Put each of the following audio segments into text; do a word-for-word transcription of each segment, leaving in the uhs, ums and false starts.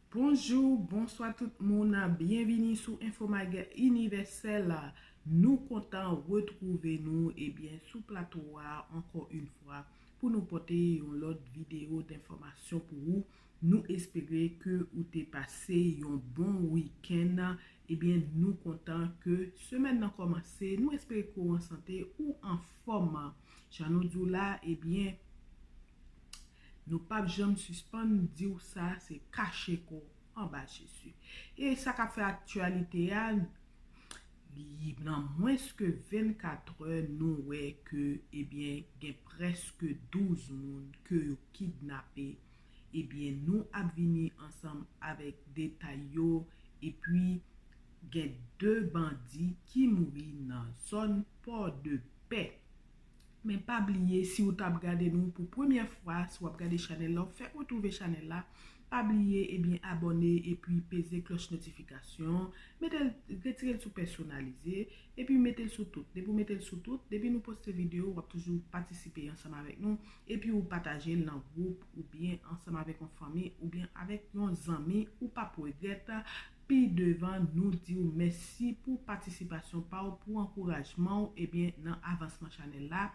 Bonjou, bonswa tout moun, byenvini sou Infomag Inivèsèl. Nou kontan retwouve nou, ebyen, sou plato a ankò yon fwa pou nou pote yon lòt videyo denfòmasyon pou ou. Nou espere ke ou te pase yon bon wikenn. Ebyen, nou kontan ke semèn nan kòmanse. Nou espere ke ou an sante, ou anfòm. Jan nou di w la, ebyen, nou p ap janm sispann di w sa, se kache kò anba Jezi. E sa k ap fè aktyalite a, li nan mwens ke vennkat è, nou wè ke, ebyen, gen prèske douz moun ke yo kidnape. Ebyen, nou ap vini ansanm avèk detay yo, epi gen de bandi ki mouri nan zòn Pòdepè. Men pa bliye, si w t ap gade nou pou premyè fwa, si w ap gade chanèl la, w fèk retwouve chanèl la, pa bliye, ebyen, abòne epi peze klòch notifikasyon, mete l, retire l sou pèsonalize, epi mete l sou tout. Depi w mete l sou tout, depi nou poste videyo, w ap toujou patisipe ansanm avèk nou, epi ou pataje l nan gwoup, oubyen ansanm avèk yon fanmi, oubyen avèk yon zanmi, ou p ap regrèt. Pi devan, nou di w mèsi pou patisipasyon pa w, pou ankourajman w, ebyen, nan avansman chanèl la.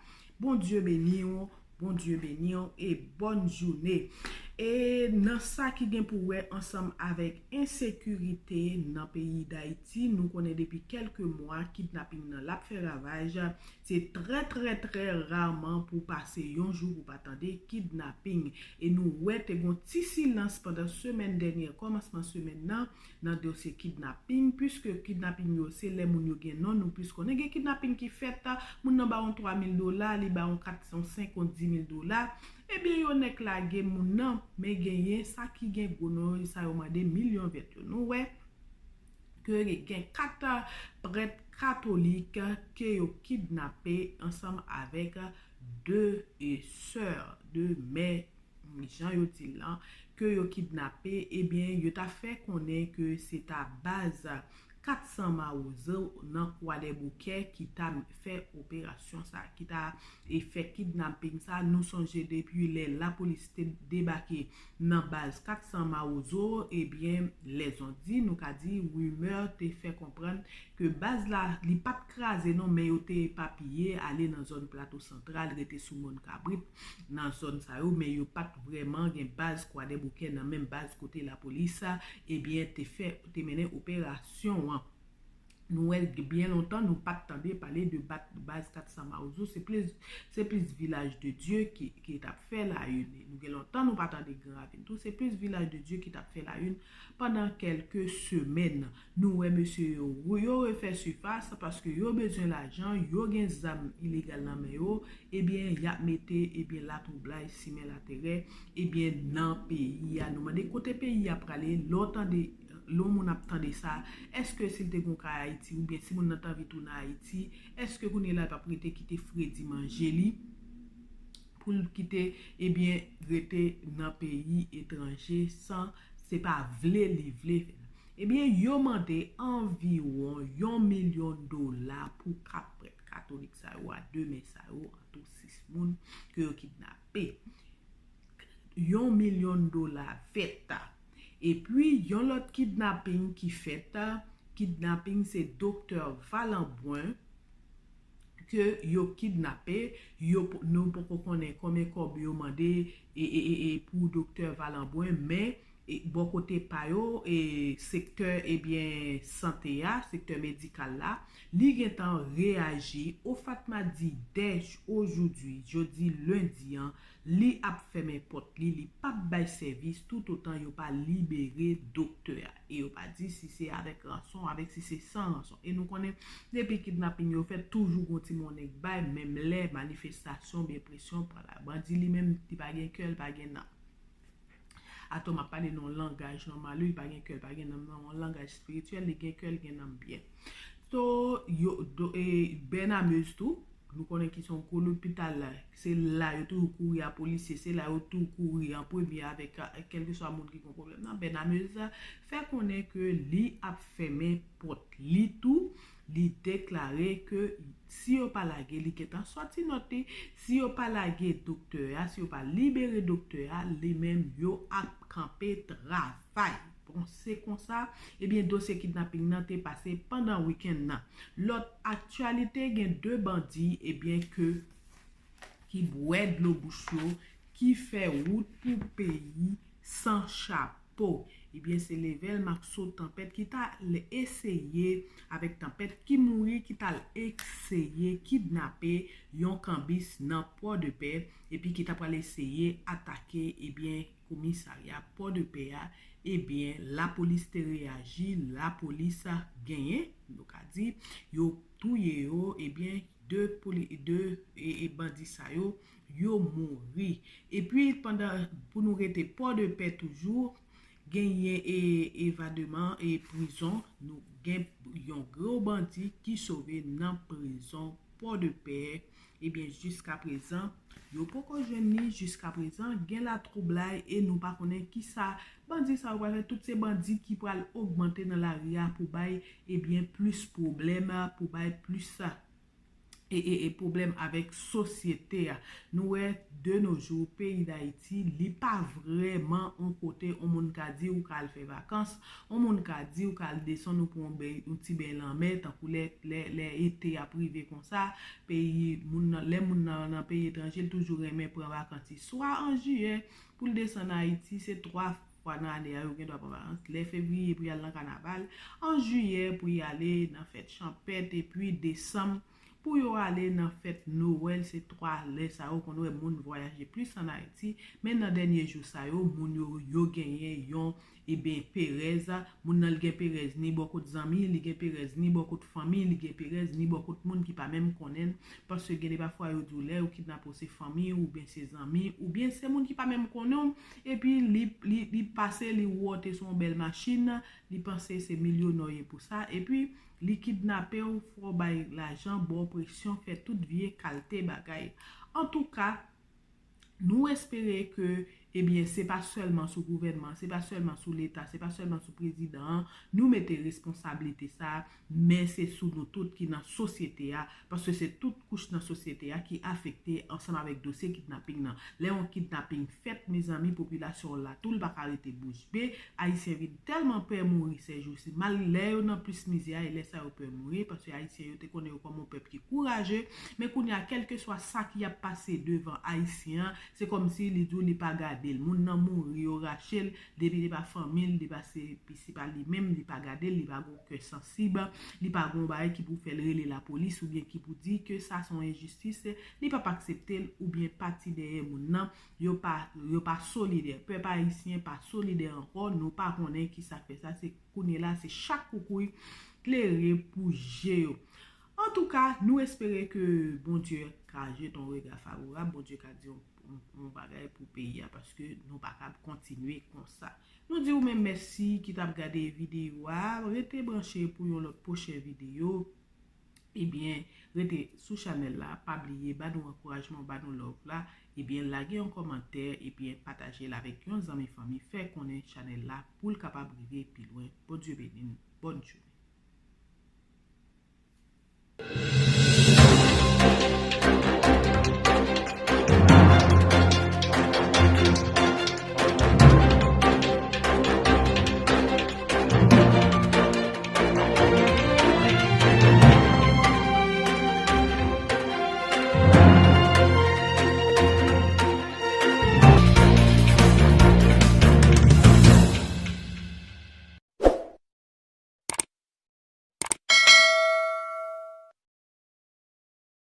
Bondye beni w, Bondye beni w, e bòn jounen. E nan sa ki gen pou wè ansanm avèk ensekirite nan peyi Dayiti, nou konnen depi kèlke mwa, kidnaping nan l ap fè ravaj. Se trè, trè, trè raman pou pase yon jou pou pa tande kidnaping. E nou wè te gon ti silans pandan semèn dènyè, kòmansman semèn nan, nan dosye kidnaping, piske kidnaping yo, se lè moun yo gen non, nou plis konnen. Gen kidnaping ki fèt, moun nan ba w yon twa mil dola, li ba w yon kat san senkant, di mil dola. Ebyen, yo nèk lage moun nan, men genyen sa ki gen gwo non yo, sa yo mande milyon vèt yo. Nou wè ke gen kat prèt katolik ke yo kidnape ansanm avèk de e sè, de mè, jan yo di l lan, ke yo kidnape, ebyen, yo ta fè konnen ke se ta baz kat san Mawozo nan Kwadèboukè ki ta fè operasyon sa, ki ta, e, fè kidnaping sa. Nou sonje depi lè lapolis te debake nan baz kat san Mawozo, ebyen, lèzondi, nou ka di, rimè te fè konprann ke baz la, li pa t kraze non, men yo te epapiye, ale nan zòn Plato Santral, rete sou Mòn Kabrit, nan zòn sa yo, men yo pa t vrèman gen baz Kwadèboukè nan menm baz kote lapolis, ebyen, te fè, te mennen operasyon an. Nou wè byen lontan nou pa t tande pale de bat-, baz kat san Mawozo, se plis, se plis Vilaj de Dye ki, ki t ap fè layini. Nou gen lontan nou pa tande Gran Ravin tou, se plis Vilaj de Dye ki t ap fè layini pandan kèlke semèn. Nou wè mesye yo, yo refè sifas paske yo bezwen lajan, yo gen zam ilegal nan men yo, ebyen, y ap mete, ebyen, latwoublay, simen laterè, ebyen, nan peyi a. Nou mande kote peyi a prale, lè w tande, lè yon moun ap tande sa, èske si l te gon kay Ayiti, oubyen si moun nan t anvi tounen Ayiti, èske kounye la l p ap rete kite fredi manje li, pou l kite, ebyen, rete nan peyi etranje san se pa vle li vle fè l? Ebyen, yo mande anviwon yon milyon dola pou kat prèt katolik sa yo a, de mè sa yo, an tou sis moun ke yo kidnape. Yon milyon dola vèt. Epi, yon lòt kidnaping ki fèt, kidnaping se doktè Valanbwen ke yo kidnape, yo, nou poko konnen konbyen kòb yo mande, e, e, e, e pou doktè Valanbwen, men, e, bò kote pa yo, e, sektè, ebyen, sante a, sektè medikal la, li gentan reyaji. Ofatma di dès ojoudwi, jodi lendi an, li ap fèmen pòt li, li p ap bay sèvis toutotan yo pa libere doktè a. E yo pa di si se avèk ranson, avèk si se san ranson. E nou konnen, depi kidnaping yo fèt, toujou gon ti monnen k bay, menm lè manifestasyon, byen presyon, pran la. Bandi li menm, li pa gen kè, li pa gen nanm. Atò, m ap pale nan yon langaj nòmal, wi, li pa gen kè, li pa gen nanm, nan yon langaj espirityèl, li gen kè, li gen nanm byen. So, yo, do, e, Bènamez tou, nou konnen ki se yon gwo lopital la, se la yo toujou kouri a polisye, se la yo toujou kouri an premye avèk, a, kèlkeswa moun ki gon pwoblèm nan. Bènamez fè konnen ke li ap fèmen pòt li tou, li deklare ke si yo pa lage, li gentan sòti nòt li, si yo pa lage doktè a, si yo pa libere doktè a, li menm yo ap kanpe travay. Bon, se konsa, ebyen, dosye kidnaping nan te pase pandan wikenn nan. Lòt aktyalite, gen de bandi, ebyen, ke, ki bwè dlo bouch yo, ki fè wout pou peyi san chapo. Ebyen, se Level Maxo Tanpèt ki t al eseye, avèk Tanpèt ki mouri, ki t al eseye kidnape yon kanbis nan Pòdepè, epi ki ta pral eseye atake, ebyen, komisarya Pòdepè a, ebyen, lapolis te reyaji, lapolis genyen, nou ka di, yo touye yo, ebyen, de poli-, de, e, e bandi sa yo, yo mouri. Epi, pandan, pou nou rete Pòdepè toujou, genyen e, evademan e prizon, nou gen yon gwo bandi ki sove nan prizon Pòdepè. Ebyen, jiska prezan, yo poko jwenn li. Jiska prezan, gen latwoublay e nou pa konnen kisa bandi sa yo pral fè. Tout se bandi ki pral ogmante nan lari a pou bay, ebyen, plis pwoblèm, pou bay plis, e, e, e pwoblèm avèk sosyete a. Nou wè, de nos jours, peyi Dayiti, li pa vrèman yon kote yon moun ka di ou ka al fè vakans, yon moun ka di ou ka al desann ou pran yon beny, yon ti beny lanmè, tankou lè, lè, lè ete ap rive konsa, peyi, moun nan, lè moun nan nan peyi etranje, l toujou renmen pran vakans li. Swa an jiyè, pou l desann Ayiti, se twa fwa nan ane a, yo gen dwa pran vakans. Lè fevriye pou y al nan kanaval, an jiyè pou y ale nan fèt chanpèt, epi desanm pou yo ale nan fèt Nowèl. Se twa lè sa yo konn wè moun vwayaje plis an Ayiti, men nan dènye jou sa yo, moun yo, yo genyen yon, ebyen, perèz. Moun nan, li gen perèz ni bò kot zanmi, li gen perèz ni bò kot fanmi, li gen perèz ni bò kot moun ki pa menm konnen l, paske gen de pafwa yo di w lè yo kidnape w se fanmi w, oubyen se zanmi, oubyen se moun ki pa menm konnen w, epi li, li, li pase, li wòte sou yon bèl machin, li panse se milyonè w ye pou sa, epi li kidnape w, fè w bay lajan, ba w presyon, fè tout vye kalte bagay. Antouka, nou espere ke, ebyen, se pa sèlman sou gouvènman, se pa sèlman sou Leta, se pa sèlman sou prezidan an nou mete responsablite sa, men se sou nou tout ki nan sosyete a, paske se tout kouch nan sosyete a ki afekte ansanm avèk dosye kidnaping nan. Lè yon kidnaping fèt, mezanmi, popilasyon an la tou, l pa ka rete bouch be. Ayisyen vin tèlman pè mouri sèjousi, mal lè yo nan plis mizè a, e lè sa yo pè mouri, paske Ayisyen yo te konnen yo kòm yon pèp ki kouraje, men kounye a, kèlkeswa sa ki ap pase devan Ayisyen an, se kòmsi li di w li pa gade l. Moun nan mouri, yo rache l, depi li pa fanmi l, li pa se, pi se pa li menm, li pa gade l, li pa gon kè sansib, li pa gon bagay ki pou fè l rele lapolis oubyen ki pou di ke sa se yon enjistis, li p ap aksepte l oubyen pati dèyè moun nan, yo pa, yo pa solidè. Pèp ayisyen pa solidè ankò, nou pa konnen kisa k fè sa, se kounye la, se chak koukouy klere pou je yo. Antouka, nou espere ke Bondye ka jete yon rega favorab, Bondye ka di yon, yon, yon bagay pou peyi a, paske nou pa kab kontinye konsa. Nou di ou menm mèsi ki t ap gade videyo a, rete branche pou yon lòt pwochen videyo. Ebyen, rete sou chanèl la, pa bliye ba nou ankourajman, ba nou love la, ebyen, lage yon kòmantè, ebyen, pataje l avèk yon zanmi fanmi, fè konnen chanèl la pou l kapab rive pi lwen. Bondye beni n, bòn jounen.